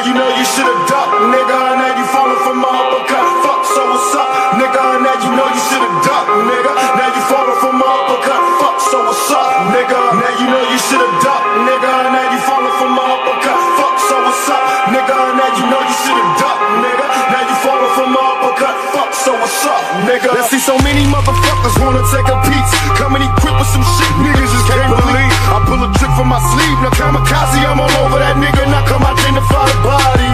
you know you should've ducked, nigga. Now you falling for my uppercut. Fuck, so what's up, nigga? Now you know you should've ducked, nigga. Now you falling for my uppercut. Fuck, so what's up, nigga? Now you know you should've ducked, nigga. Now you falling for my uppercut. Fuck, so what's up, nigga? Now you know you should've ducked, nigga. Now you falling for my uppercut. Fuck, so what's up, nigga? Let's see, so many motherfuckers wanna take a piece. Coming equipped with some shit niggas just can't believe. I pull a trick from my sleeve. Now kamikaze, I'm all over that nigga. Now come identify the body.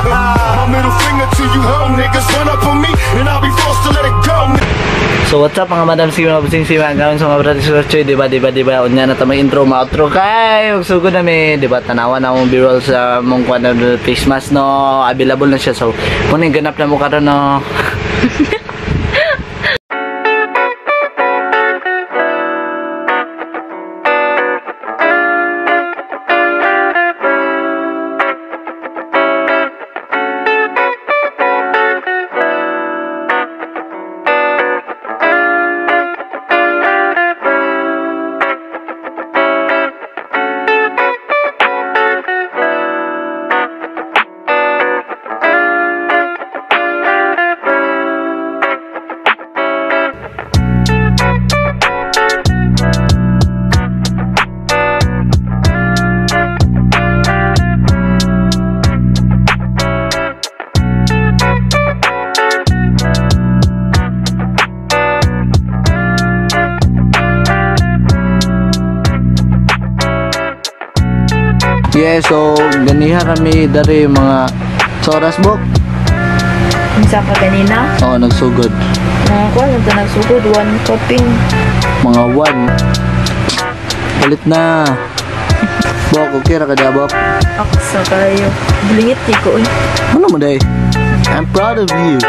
My middle finger to you hoe niggas. Run up on me and I'll be forced to let it go. So what's up, mga madam, si mga busing, si mga gawin sa mga brother sa, diba, diba, diba, unya na ta may intro, ma-outro kay magsugod na mi, diba, tanawa na akong b-roll sa mong kuan na face mask, no, available na siya, so muna yung ganap na mo karon, no. Yeah, so ganiha kami dari mga soras bok. Unsa ka ganina? Oo, nagsugod. Mga kuan lang ta nagsugod, one cupping. Mga 1. Palit na. Bok, okay ra ka da, bok? Aksa kayo. Blingit ni ko, eh. Ano mo day? I'm proud of you.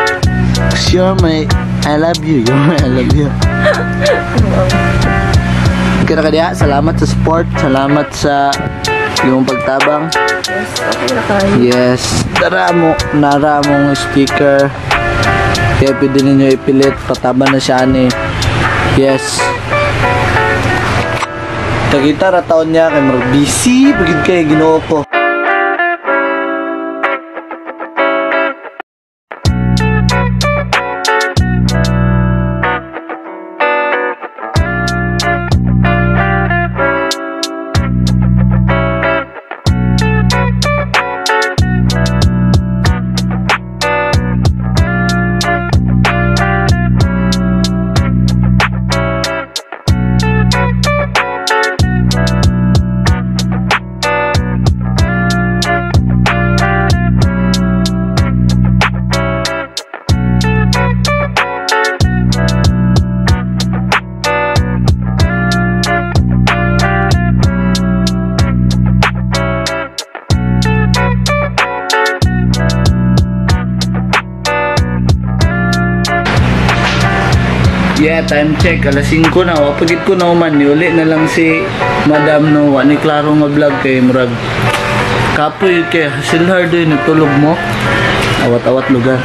'Cause you're my I love you. You're my I love you. Okay ra ka diha. Salamat sa support. Salamat sa iyong pagtabang. Yes, okay ra kayo. Yes. Dara mo, nara mong sticker. Kaya pwede ninyo ipilit. Pataba na siya ni. Yes. Tagita ra taon niya kay murag busy pagid kay Ginoo ko. Yeah, time check, alas 5 na. Wapagit ko na man, niuli na lang si Madam, no, wa ni klaro nga vlog kay murag kapoy kay silhar doy nagtulog mo. Awat-awat lugar.